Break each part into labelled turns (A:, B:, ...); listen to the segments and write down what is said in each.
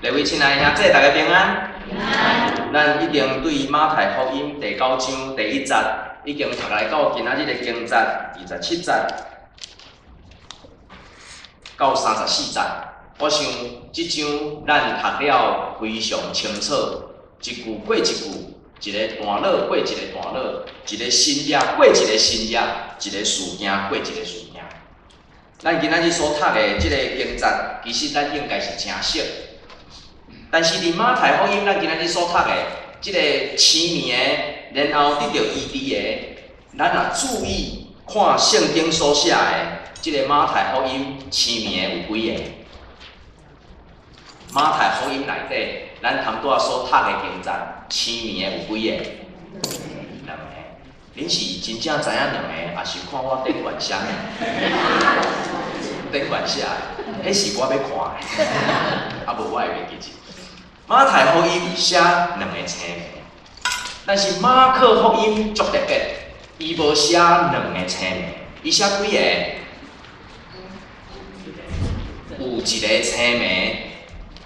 A: 各位親愛的兄弟，大家平安。咱已經對馬太福音第九章第一節，已經讀來到今仔日的經節27節到34節。我想這章咱讀了非常清楚，一句過一句，一个段落過一个段落，一个神跡過一個神跡，一個事件過一個事件。咱今仔日所讀的這个經節，其實咱應該是誠熟。但是佇馬太福音，咱今仔日所讀的這個青盲的，然後得著醫治的，咱若注意看聖經所寫的這個馬太福音青盲的有幾個？馬太福音內底，咱頭拄仔所讀的經節，青盲的有幾個？兩個。恁是真正知影兩個，抑是看我頂懸寫？頂懸寫，彼是我欲看的，啊無我會袂記得。馬太福音寫兩個青盲，但是馬可福音足特別，伊無寫兩個青盲，伊寫幾個？有一個青盲，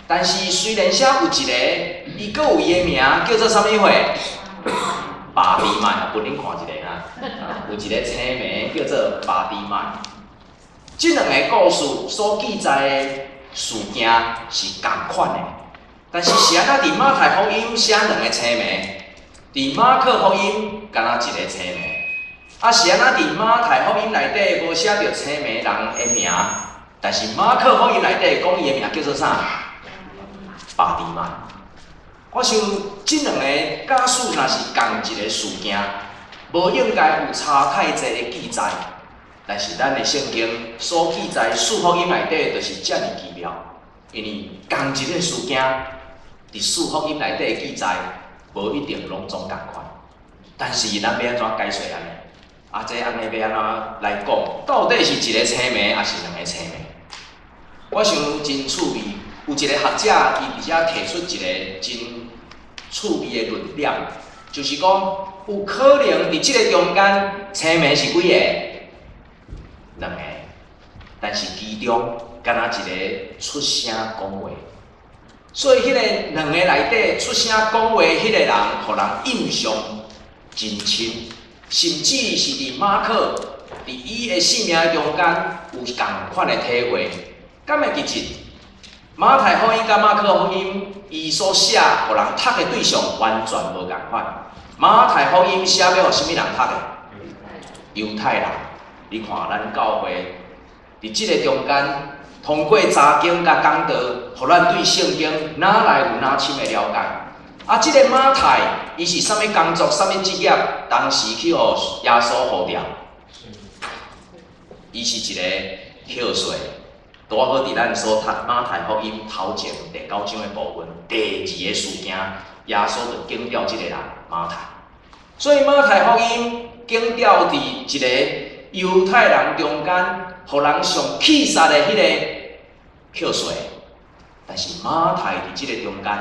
A: 但是雖然寫有一個，伊閣有伊的名叫做啥物貨？巴提邁，啊，分恁看一下啊，有一個青盲叫做巴提邁。這兩个故事所記載的事件是仝款的。但是是按怎佇馬太福音寫兩个青盲，佇馬可福音干焦一个青盲？啊，是按怎佇馬太福音內底無寫著青盲人的名，但是馬可福音內底講伊的名叫做啥？巴提邁。我想這兩个假使若是仝一个事件，無應該有差太濟的記載。但是咱的聖經所記載四福音內底就是遮爾奇妙，因為仝一个事件，佇四福音內底的記載，無一定攏總仝款。但是咱欲按怎解釋按呢？啊，這按呢欲按怎來講？到底是一个青盲，抑是兩個青盲？我想真趣味，有一個學者伊佇遮提出一個真趣味的論點，就是講有可能佇這個中間青盲是幾個？兩個，但是其中干焦一个出聲講話，所以彼个兩個內底出聲講話彼个人，予人印象真深，甚至是佇馬可佇伊的生命中間有仝款的體會。敢會記得？馬太福音佮馬可福音，伊所寫予人讀的對象完全無仝款。馬太福音寫欲予啥物人讀的？猶太人。你看咱教會佇這個中間，通過查經佮講道，予咱對聖經哪來有哪深的了解。啊，這個馬太，伊是啥物工作、啥物職業？當時去予耶穌呼召，伊是一個扣稅。拄好佇咱所讀馬太福音頭前第九章的部分，第二个事件，耶穌就揀調這个人馬太。所以馬太福音揀調佇一个猶太人中間，予人上氣殺的彼個扣稅。但是馬太佇這个中間，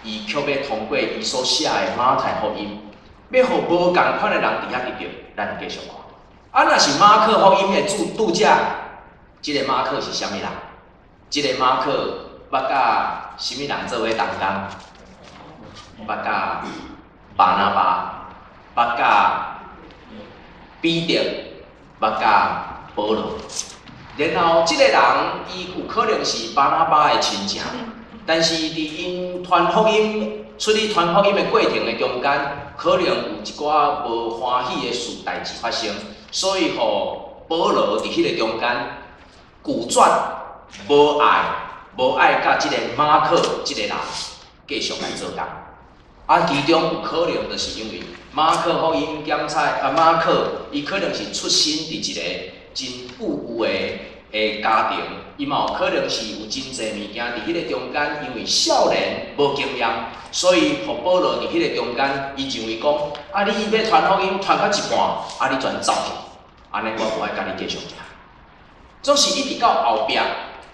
A: 伊卻欲通過伊所寫的馬太福音，欲予無仝款的人佇遐得著。咱繼續看。啊，若是馬可福音的著著者，這个馬可是啥物人？這个馬可捌佮啥物人做伙同工？捌佮巴拿巴，捌佮彼得，捌佮保羅。然後這个人伊有可能是巴拿巴的親戚，但是佇𪜶傳福音、出去傳福音的過程的中間，可能有一寡無歡喜的事代誌發生，所以予保羅佇彼个中間拒絕，無愛，無愛佮這个馬可這个人繼續來做工。啊，其中有可能就是因為馬可福音檢採啊，馬可伊可能是出身佇一個真富有的家庭，伊嘛有可能是有真濟物件佇彼个中間，因為少年無經驗，所以予保羅佇彼个中間，伊認為講，啊，你欲傳福音傳到一半，啊，你全走去，按呢我無愛佮你繼續行。總是一直到後壁，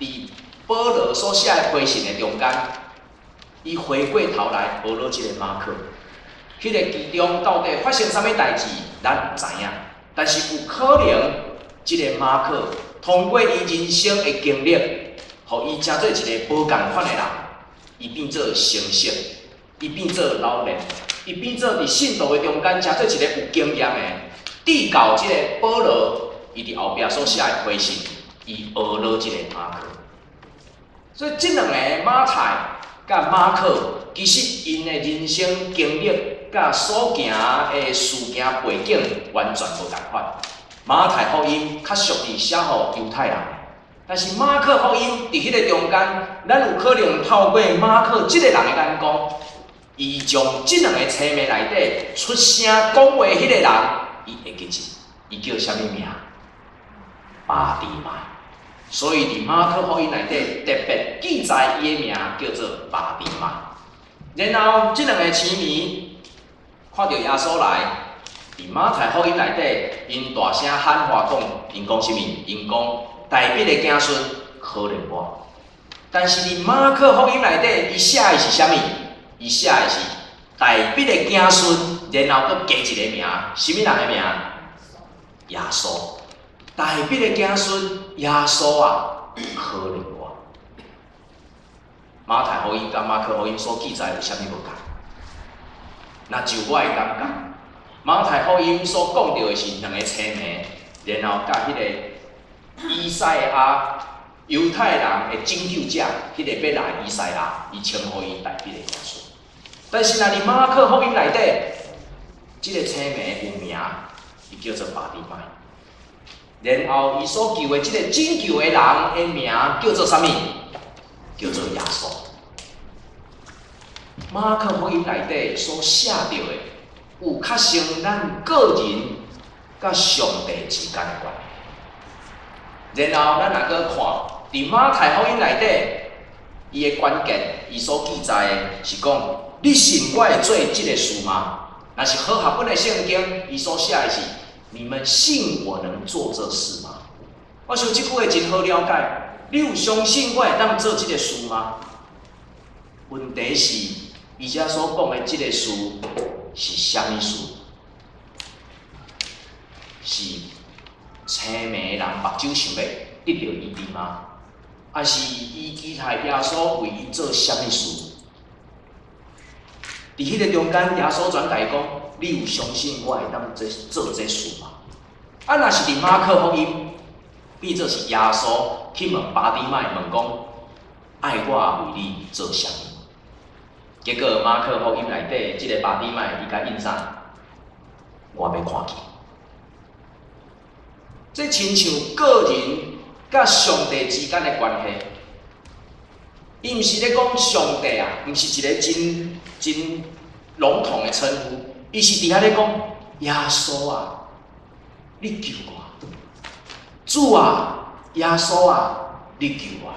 A: 佇保羅所寫的批信的中間，伊回過頭來學了這个馬可，彼个其中到底發生啥物代誌，咱毋知影。但是有可能，這个馬可通過伊人生的經歷，予伊成做一个無仝款的人，伊變做成熟，伊變做老練，伊變做佇信徒的中間，成做一个有經驗的。直到這個保羅，伊佇後壁所寫的回信，伊學了這個馬可。所以這兩个馬太佮馬可，其實𪜶的人生經歷佮所行的事件背景完全無仝款。馬太福音較屬佇寫予猶太人，但是馬可福音佇彼个中間，咱有可能透過馬可這个人的眼光，伊將這兩个冊名內底出聲講話彼个人，伊會記得，伊叫啥物名？巴底買。所以佇馬可福音內底特別記載伊的名叫做巴底買。然後這兩个青年看著耶穌來，佇馬太福音內底，𪜶大聲喊話講，𪜶講啥物？𪜶講大衛的子孫可憐我。但是佇馬可福音內底，伊寫的是啥物？伊寫的是大衛的子孫，然後閣加一个名，啥物人的名？耶穌。大衛的子孫耶穌啊，可憐我。馬太福音佮馬可福音所記載有啥物無仝？若就我的感覺，馬太福音所講著的是兩个青年，然後佮彼个以賽亞猶太人的拯救者，彼个欲來以賽亞，伊稱呼伊大衛的子孫。但是若佇馬可福音內底，這个青年有名，伊叫做巴底買。然後伊所求的這个拯救的人的名叫做啥物？叫做耶穌。馬可福音內底所寫著的，有較像咱個人佮上帝之間的關係。然後咱若閣看，佇馬太福音內底，伊的關鍵，伊所記載的是講：你信我會做這个事嗎？若是和合本的聖經，伊所寫的是：你們信我能做這事嗎？我想這句話真好了解。你有相信我會當做這个事嗎？問題是，伊遮所講的這个事是啥物事？是青盲人目睭想欲得著醫治嗎？還是伊期待耶穌為伊做啥物事？佇彼个中間，耶穌轉共伊講：你有相信我會當做做這事嗎？啊，若是佇馬可福音，變做是耶穌去問巴底買，問講：愛我為你做啥物？結果馬可福音內底，這个巴底買伊共應啥？我欲看見。這親像個人佮上帝之間的關係，伊毋是咧講上帝啊，毋是一个真真籠統的稱呼，伊是佇遐咧講耶穌啊，你救我！主啊，耶穌啊，你救我！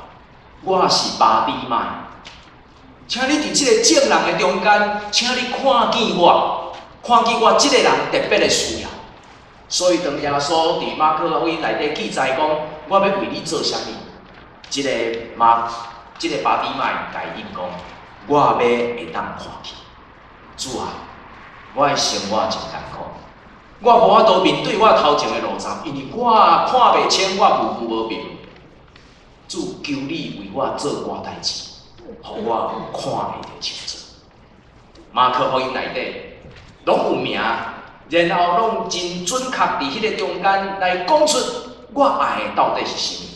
A: 我是巴底買，請你佇這个眾人的中間，請你看見我，看見我這个人特別的需要。所以當耶穌佇馬可福音內底記載講，我欲為你做啥物？這个馬，這个巴底買共伊應講，我欲會當看見。主啊，我的生活真艱苦，我無法度面對我頭前的路障，因為我看袂清，我模糊無明。主，求你為我做寡代誌，予我看會著清楚。馬可福音內底攏有名，然後攏真準確佇彼个中間來講出我愛的到底是啥物。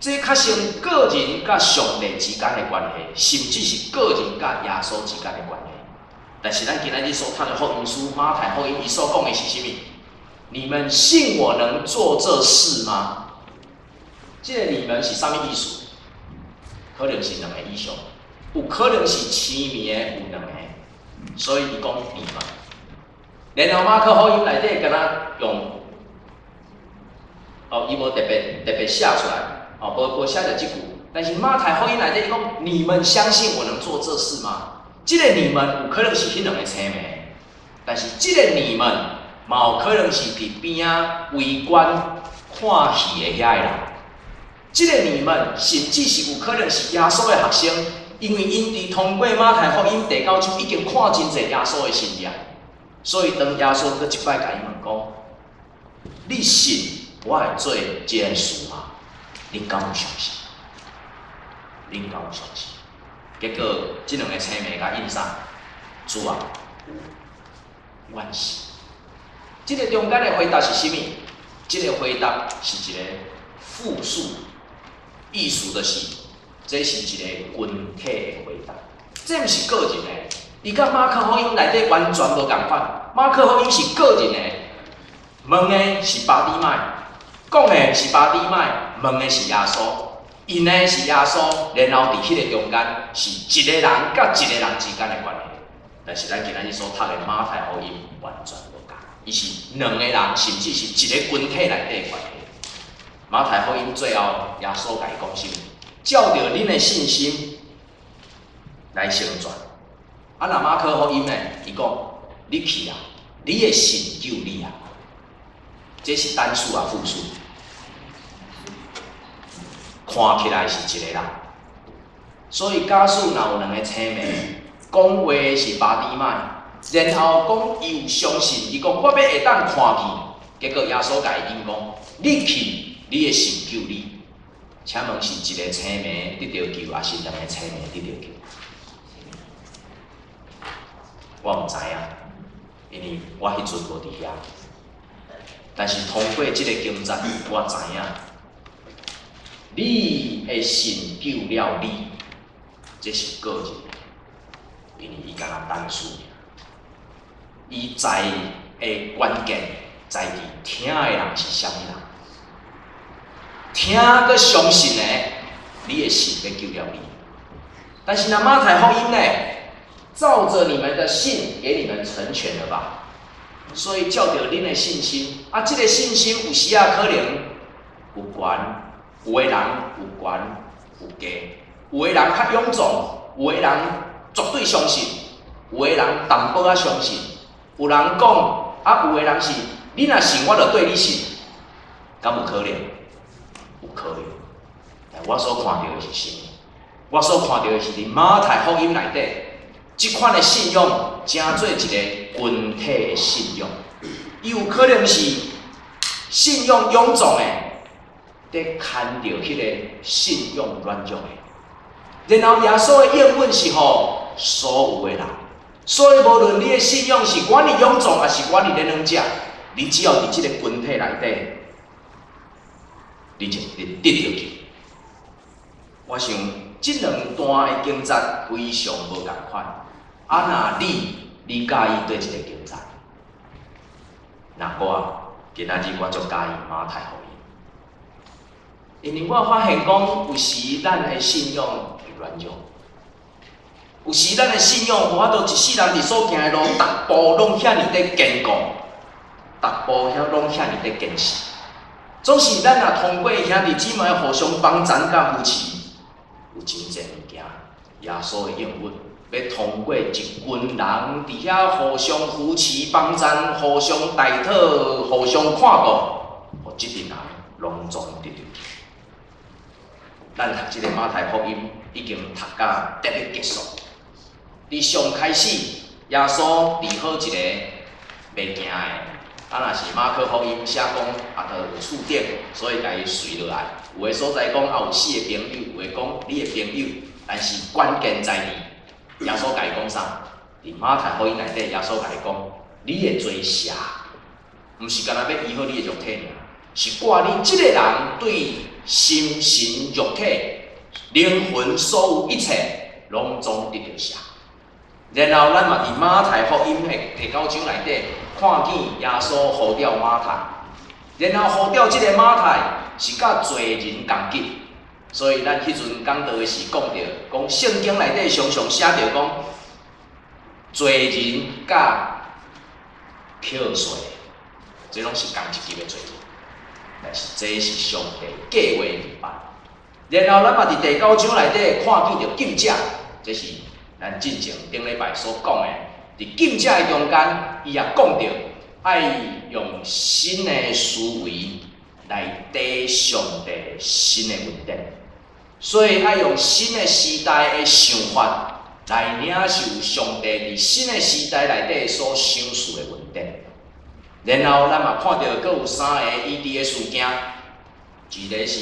A: 這較像個人佮上帝之間的關係，甚至是個人佮耶穌之間的關係。但是咱今仔日所讀的福音書，馬太福音，伊所講的是啥物？你們信我能做這事嗎？這个你們是啥物意思？可能是兩个以上，有可能是青盲的有兩个，所以伊講你們。然後馬可福音內底敢若用，哦，伊無特別特別寫出來，哦，無無寫著這句。但是馬太福音內底伊講，你們相信我能做這事嗎？這个你們有可能是彼兩个青盲，但是這个你們嘛有可能是佇邊仔圍觀看戲的遐个人。這个你們甚至是有可能是耶穌的學生，因為𪜶佇通過馬太福音第九章已經看真濟耶穌的神跡，所以當耶穌閣一擺共伊問講：你信我會做這个事嗎？恁敢有相信？恁敢有相信？結果這兩个青盲共應啥？主啊，有，阮信。這个中間的回答是啥物？這个回答是一个複數，意思就是，這是一个群體的回答，這毋是個人的。伊佮馬可福音內底完全無仝款，馬可福音是個人的，問的是巴底買，講的是巴底買，問的是耶穌，應的是耶穌，然後佇彼个中間是一個人佮一個人之間的關係。但是咱今仔日所讀的馬太福音完全無仝，伊是兩個人，甚至是一个群體內底的關係。馬太福音最後耶穌共伊講啥物？照著恁的信心來成全。啊，若馬可福音呢？伊講你去啊，你的信救你啊。這是單數抑複數？看起來是一個人。所以假使若有兩个青盲，講話的是巴底買，然後講伊有相信，伊講我欲會當看見，結果耶穌共伊應講，你去，你的信救你。請問是一个青盲得著救，抑是兩个青盲得著救？我毋知影，因為我彼陣無佇遐。但是通過這个經節，我知影，你的信救了你，這是個人，因為伊敢若單數爾。伊在的關鍵在佇聽的人是啥物人，聽閣相信的，你的信欲救了你。但是若馬太福音呢？照著你們的信，給你們成全了吧。所以照著恁的信心，啊，這个信心有時仔可能有懸，有的人有懸有低，有的人較踴壯，有的人絕對相信，有的人淡薄仔相信，有人講，啊，有的人是，你若信，我就綴你信，敢有可能？有可能。但我所看著的是啥物？我所看著的是佇馬太福音內底，這款的信仰，成做一个群體的信仰。伊有可能是信仰踴壯的，佇牽著彼个信仰軟弱的。然後耶穌的應允是予所有的人，所以無論你的信仰是偌爾踴壯，抑是偌爾咧軟弱，你只要佇這个群體內底，你就會得著救。我想這兩段的經節非常無仝款。啊，若你佮意佗一个經節？若我今仔日我足佮意馬太福音，因為我發現講有時咱的信仰會軟弱，有時咱的信仰無法度一世人佇所行的路，逐步攏遐爾的堅固，逐步遐攏遐爾的堅實。總是咱若通過兄弟姊妹互相幫贊佮扶持，有真濟物件，耶穌的應允，欲通過一群人佇遐互相扶持幫贊、互相代禱、互相看顧，予這陣人攏總得著救。咱讀這个馬太福音已經讀甲特別結束。佇上開始，耶穌治好一个袂行的，啊，若是馬可福音寫講啊，著有厝頂，所以共伊隨落來。有的所在講啊有四个朋友，有的講你的朋友，但是關鍵在佇耶穌共伊講啥？佇馬太福音內底，耶穌共伊講：你的罪赦，毋是干焦欲醫好你的肉體爾，是掛你這个人對心神肉體、靈魂所有一切，攏總得著赦。然後咱嘛佇馬太福音的第九章內底看見耶穌呼召馬太，然後呼召這个馬太是佮罪人仝級，所以咱彼陣講道的時講著，講聖經內底常常寫著講罪人佮扣稅，這攏是仝一級的罪人，但是這是上帝計畫預辦。然後咱嘛佇第九章內底看見著禁食，這是咱進前頂禮拜所講的，佇禁食的中間，伊也講著愛用新的思維來綴上帝新的恩典，所以愛用新的時代的想法來領受上帝佇新的時代內底所賞賜的恩典。然後咱嘛看著閣有三个醫治的事件，一个是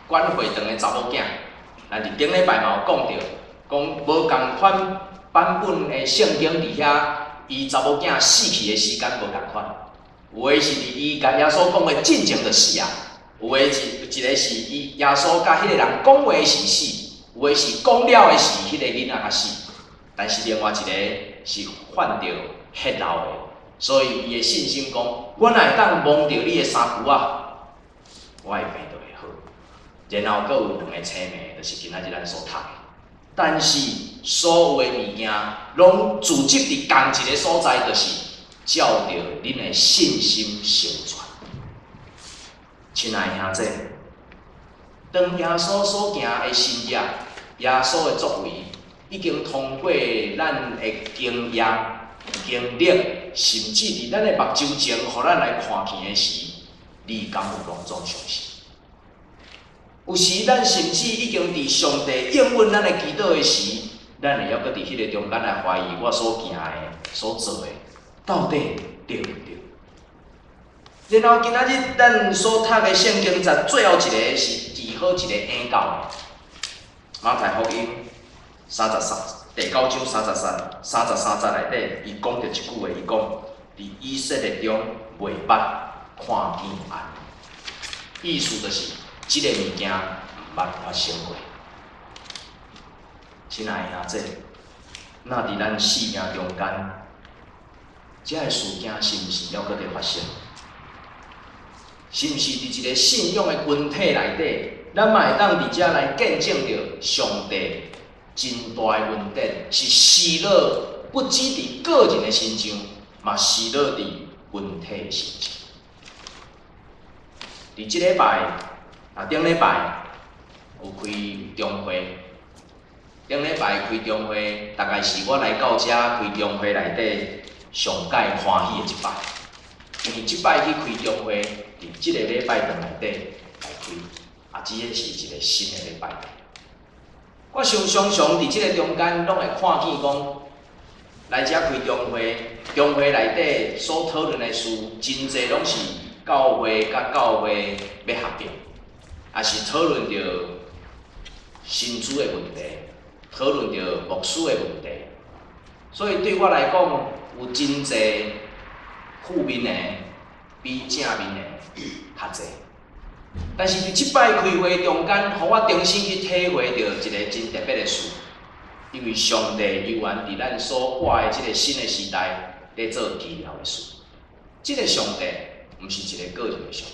A: 管會堂的查某囝，咱佇頂禮拜嘛有講著，講無仝款版本的聖經佇遐，伊查某囝死去的時間無仝款。有的是佇伊共耶穌講話進前就死啊，有的是一个是伊耶穌佮彼个人講話時死，有的是講了的時，彼个囡仔才死。但是另外一个是患著血漏的，所以伊的信心講：我若會當摸著你的衫褲仔，我的病就會好。然後閣有兩个青盲，就是今仔日咱所讀的。但是所有的物件攏聚集佇仝一个所在，就是照著恁的信心成全。親愛兄弟，當耶穌所行的神蹟，耶穌的作為，已經通過咱的經驗、經歷，甚至佇咱的目睭前，予咱來看見的時，你敢有攏總相信？有時咱甚至已經佇上帝應允咱的祈禱的時，咱會猶閣佇彼个中間來懷疑我所行的、所做的，到底對毋對？然後今仔日咱所讀的聖經節最後一个是治好一个嬰狗的，馬太福音三十三第九章33節內底，伊講著一句話，伊講：佇以色列中袂捌看見按呢。意思就是，這个物件毋捌發生過。親愛的兄弟，若佇咱生命中間，這个事件是毋是猶閣佇發生？是毋是佇一个信仰的群體內底，咱嘛會當佇遮來見證著上帝真大的恩典，是施落不止佇個人的身上，嘛施落佇群體的身上。佇這禮拜，啊，頂禮拜有開中會，頂禮拜開中會，大概是我來到遮開中會內底上蓋歡喜的一擺，因為這擺去開中會，佇這個禮拜堂內底來開，啊，這个是一個新的禮拜。我想常常佇這個中間，攏會看見講，來遮開中會，中會內底所討論的事，真濟攏是教會佮教會欲合併，抑是討論著薪資的問題，討論著牧師的問題。所以對我來講，有真濟負面的比正面的較濟。但是佇這擺開會中間，予我重新去體會著一个真特別的事，因為上帝猶原佇咱所活的這个新的時代，佇做奇妙的事。這个上帝毋是一个個人的上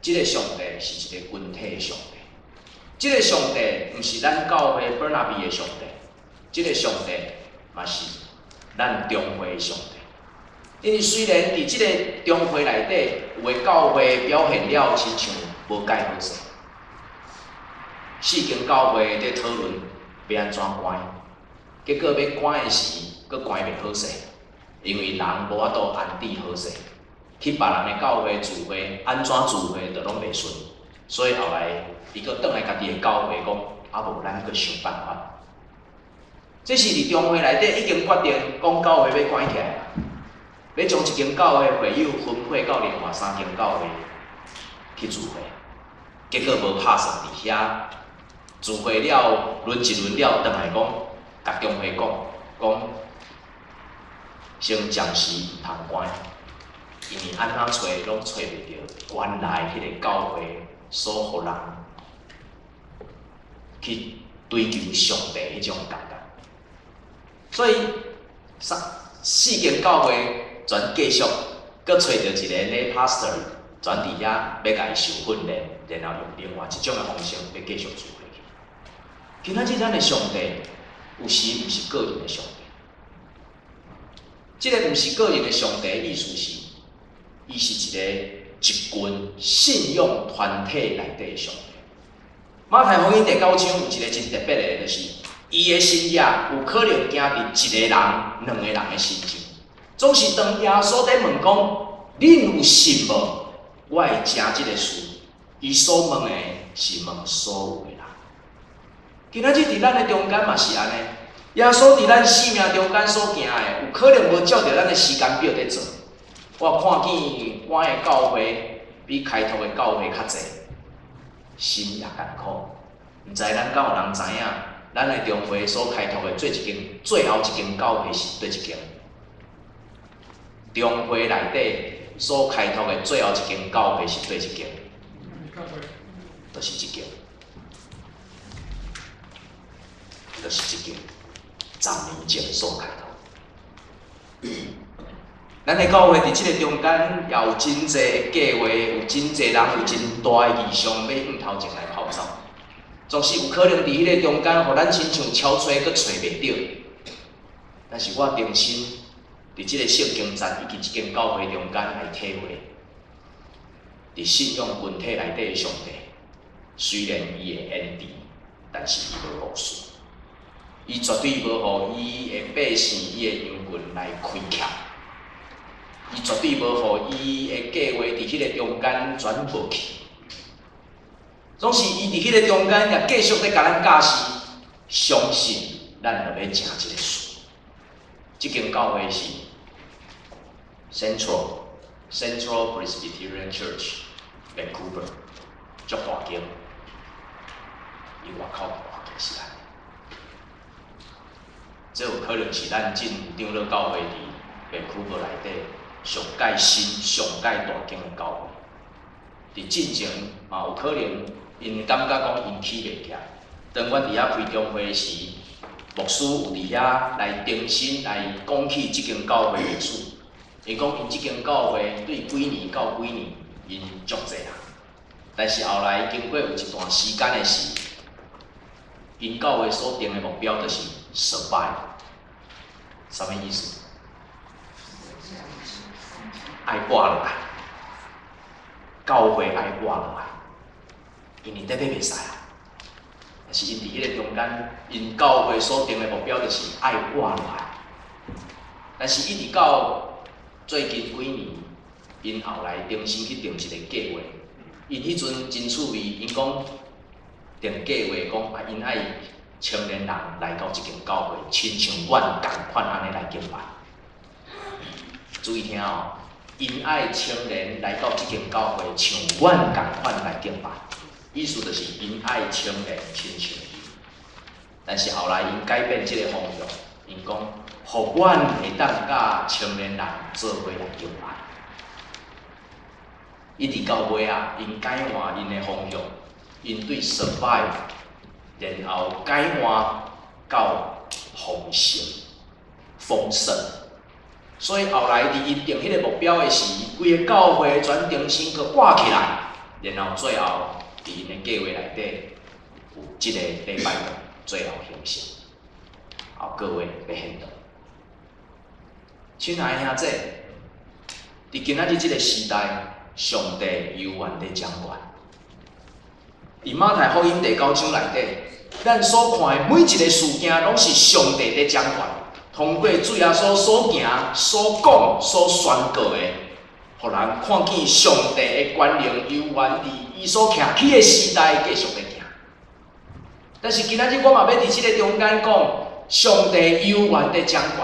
A: 帝，這个上帝是一个群體的上帝。這个上帝毋是咱教會本拿比的上帝，這个上帝嘛是咱中會的上帝。因為雖然佇這个中會內底，有的教會表現了親像無蓋好勢，四間教會佇討論欲按怎關，結果欲關的時，閣關袂好勢，因為人無法度安置好勢，去別人的教會聚會，按怎聚會都攏袂順，所以後來伊閣轉來家己的教會講，啊無咱閣想辦法。這是佇中會內底已經決定講教會欲關起來，欲將一間教會會友分配到另外三間教會去聚會，結果無拍算佇遐聚會了，輪一輪了，轉來講，共中會講，講先暫時毋通關，因為按怎揣攏揣袂著原來彼个教會所予人去追求上帝彼種感覺。所以三四間教會全繼續，閣揣著一個 lay pastor，全佇遐欲共伊受訓練，然後用另外一種的方式欲繼續聚會去。今仔日咱的上帝，有時毋是個人的上帝。這个毋是個人的上帝，意思是，伊是一个一群信仰團體內底的上帝。馬太福音第九章有一个真特別的，就是伊的神蹟有可能行佇一個人、兩個人的身上。總是當耶穌佇問講：恁有信無？我會成這个事。伊所問的是問所有的人。今仔日佇咱的中間嘛是按呢。耶穌佇咱生命中間所行的，有可能無照著咱的時間表佇做。我看見關的教會比開拓的教會較濟，心也艱苦。毋知咱敢有人知影？咱的中會所開拓的最一間、最後一間教會是佗一間？中會內底所開拓的最後一間教會是佗一間？就是這間，就是這間，10年前所開拓。咱的教會佇這个中間也有真濟的計劃，有真濟人有真大的異象欲向頭前來跑走。總是有可能佇彼个中間，予咱親像敲揣閣揣袂著。但是我重新佇這个聖經節以及這間教會中間來體會，佇信仰群體內底的上帝，雖然伊會延遲，但是伊無誤事，伊絕對無予伊的百姓、伊的羊群來虧欠。伊絕對無予伊的計劃佇彼个中間轉無去，總是伊佇彼个中間也繼續咧共咱教示，相信咱就欲成這个事。這間教會是 Central Presbyterian Church Vancouver，足大間，伊外口看起是按呢。這有可能是咱進長老教會佇 Vancouver 內底上蓋新、上蓋大間的教會。佇進前嘛有可能，𪜶感覺講𪜶起袂起來。當阮佇遐開中會時，牧師有佇遐來重新來講起這間教會歷史。伊講𪜶這間教會對幾年到幾年，𪜶足濟人。但是後來經過有一段時間的時，𪜶教會所定的目標就是 survive，啥物意思？愛活落來，教會愛活落來，因為得欲袂使啊。但是𪜶佇彼个中間，𪜶教會所定的目標就是愛活落來。但是一直到最近幾年，𪜶後來重新去定一个計劃。𪜶彼陣真趣味，𪜶講定計劃講啊，𪜶愛青年人來到這間教會，親像阮仝款按呢來敬拜。注意聽哦，𪜶愛青年來到這間教會，像阮仝款來敬拜。意思就是𪜶愛青年親像伊。但是後來𪜶改變這个方向，𪜶講，予阮會當佮青年人做伙來敬拜。一直到尾仔，𪜶改換𪜶的方向，𪜶對 survive，然後改換到豐盛、豐盛。所以後來佇𪜶定彼个目標的時，規个教會全重新閣活起來，然後最後佇𪜶的計劃內底有這个禮拜堂最後形成，後個月欲獻堂。親愛的兄弟，佇今仔日這个時代，上帝猶原佇掌權。佇馬太福音第九章內底，咱所看的每一个事件，攏是上帝佇掌權。通過主耶穌所行、所講、所宣告的，予人看見上帝的權能猶原佇伊所徛起的時代繼續咧行。但是今仔日我嘛欲佇這个中間講，上帝猶原佇掌權，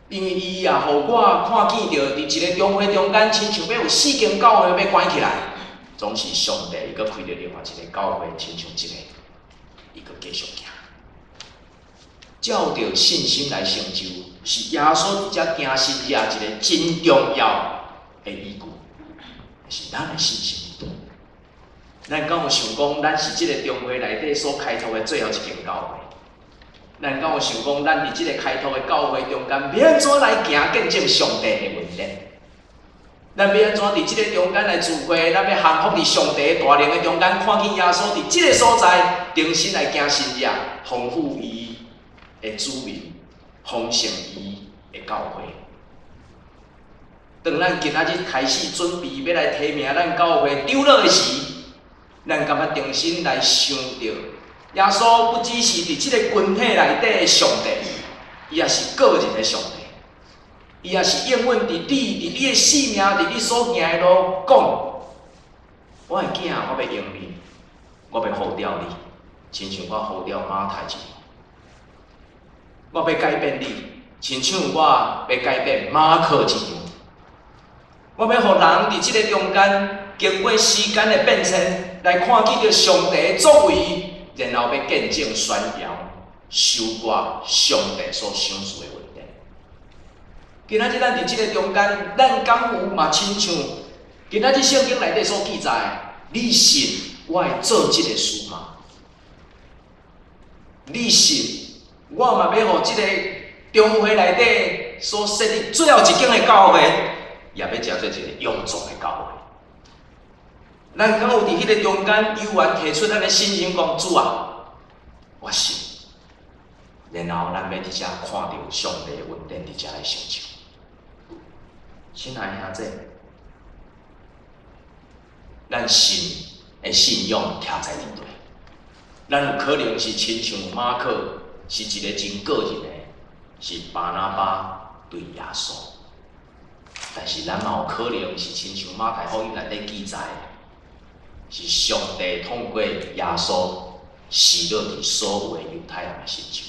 A: 因為伊也予我看見著，佇一个中會中間，親像欲有四間教會欲關起來，總是上帝伊閣開著另外一个教會，親像這个，伊閣繼續行。照著信心來成就，是耶穌佇遮行神跡一个真重要的依據，是咱的信心佇佗。咱敢有想講，咱是這个中會內底所開拓的最後一間教會？咱敢有想講，咱佇這个開拓的教會中間，欲按怎來行見證上帝的恩典？咱欲按怎佇這个中間來聚會？咱欲降服佇上帝大能的中間，看見耶穌佇這个所在，重新來行神跡，豐富伊的子民，豐盛伊的教會。當咱今仔日開始準備欲來提名咱教會長老的時，咱敢捌重新來想著，耶穌不只是佇這个群體內底的上帝，伊也是個人的上帝，伊也是應允佇你、佇你的性命、佇你所行的路講，我的囝，我欲用你，我欲呼召你，親像我呼召馬太一樣。我欲改變你，親像我欲改變馬可一樣。我欲予人佇這个中間，經過時間的變遷，來看見著上帝的作為，然後欲見證宣揚收割上帝所賞賜的恩典。今仔日咱佇這个中間，咱敢有嘛親像今仔日聖經內底所記載？你信我會做這个事嗎？你信我嘛欲予這个中會內底所設立最後一間的教會，也欲成做一个勇壯的教會。咱敢有佇彼个中間猶原提出咱的信心，講主啊，我信。然後咱欲佇遮看著上帝的恩典佇遮來成就。親愛兄弟，咱信的信仰徛在佇佗？咱有可能是親像馬可，是一個真個人的，是巴拿巴對耶穌。但是咱嘛有可能是親像馬太福音內底記載，是上帝通過耶穌施落佇所有的猶太人的身上。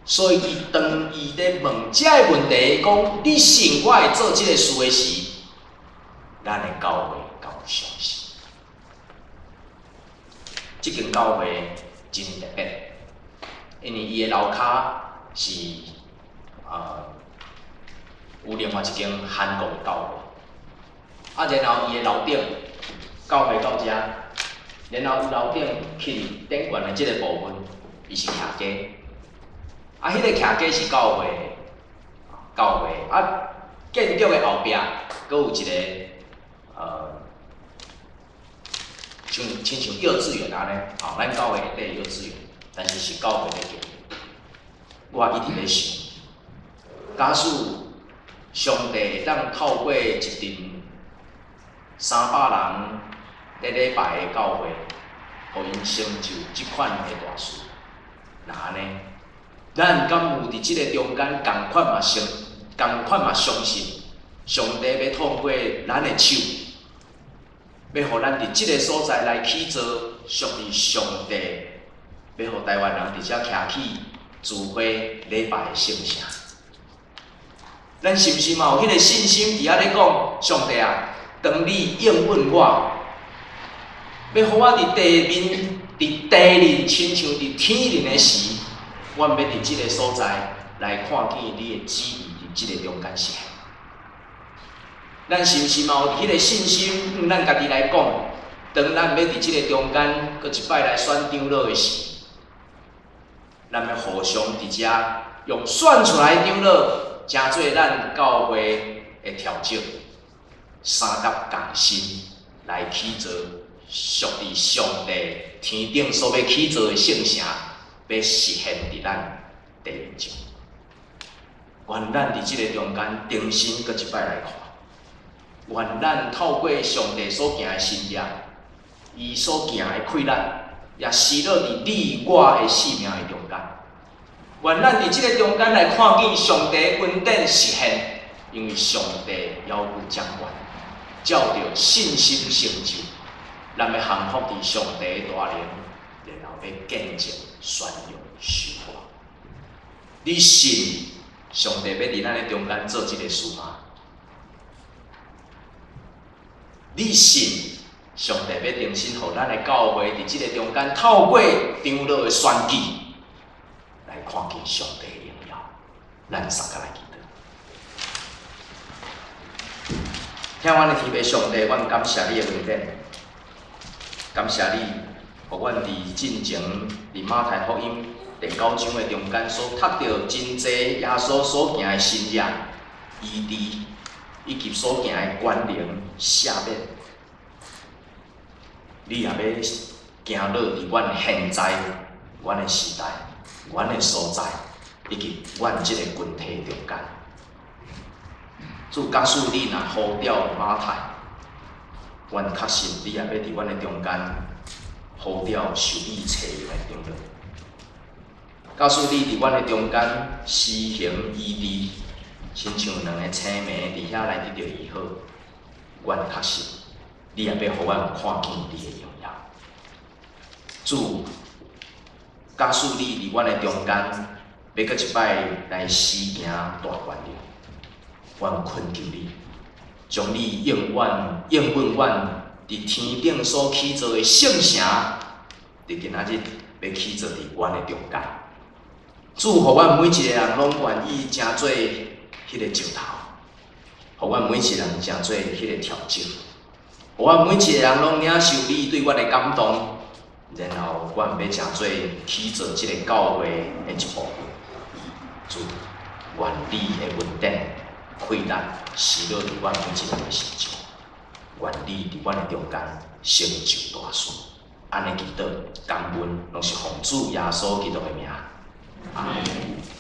A: 所以，伊當伊咧問這个問題，講你信我會做這个事的時，咱的教會敢有相信？這間教會真特別，因為伊的樓跤是有另外一間韓國的教會，啊，然後伊的樓頂教會到遮，然後伊樓頂去頂懸的這个部分，伊是徛家。啊，彼个徛家是教會，教會啊，建築的後壁，閣有一个像親像幼稚園按呢，吼，咱教會內底幼稚園，但是是教會咧經營。我一直咧想，假使上帝會當透過一陣300人咧禮拜的教會，予𪜶成就這款的大事，若按呢，咱敢有佇這个中間仝款嘛相，仝款嘛相信，上帝欲透過咱的手，欲予咱佇這个所在來起造屬於上帝，欲予台灣人佇遮徛起聚會禮拜的聖城。咱是毋是嘛有彼个信心佇遐咧講，上帝啊，當你應允我，欲予我佇地面、佇地面親像佇天面的時，阮欲佇這个所在來看見你的旨意佇這个中間實現。咱是毋是嘛有彼个信心？用咱家己來講，當咱欲佇這个中間閣一擺來選長老的時，咱欲互相佇遮用選出來的長老，成做咱教會的調整，相佮仝心來起造屬佇上帝天頂所欲起造的聖城，欲實現佇咱地面上。願咱佇這个中間重新閣一擺來看，願咱透過上帝所行的神蹟，伊所行的氣力，也施落佇你我的生命的中間。願咱佇這个中間來看見上帝恩典實現，因為上帝猶閣掌權，照著信心成就，咱欲降服佇上帝的大能，然後欲見證宣揚收割。你信上帝欲佇咱的中間做這个事嗎？你信上帝欲重新予咱的教會佇這个中間透過長老的選舉，來看見上帝的榮耀？咱相佮來祈禱。疼阮的天父上帝，阮感謝你的恩典，感謝你，予阮佇進前佇馬太福音第九章的中間所讀著真濟耶穌所行的神蹟、醫治，以及所行的權能赦免。你也欲行落佇阮現在、阮的時代、阮的所在，以及阮這个群體中間。主，假使你若呼召馬太，阮確信你也欲佇阮的中間呼召受你冊用的長老。假使你佇阮的中間施行醫治，親像兩个青盲佇遐來得著醫好，阮確信你也欲予阮看見你的榮耀。主，假使你佇阮的中間，欲閣一擺來施行大權能，阮懇求你，將你永遠應允阮佇天頂所起造的聖城，佇今仔日欲起造佇阮的中間。主，予阮每一个人攏願意成做彼个石頭，予阮每一個人成做彼个柱石，予阮每一個人攏領受你對阮的感動，然後阮欲成做起造這个教會的一部分。主，願你的恩典、氣力，施落佇阮每一个人的身上，願你佇阮的中間成就大事。按呢祈禱，感恩，攏是奉主耶穌基督的名。阿門。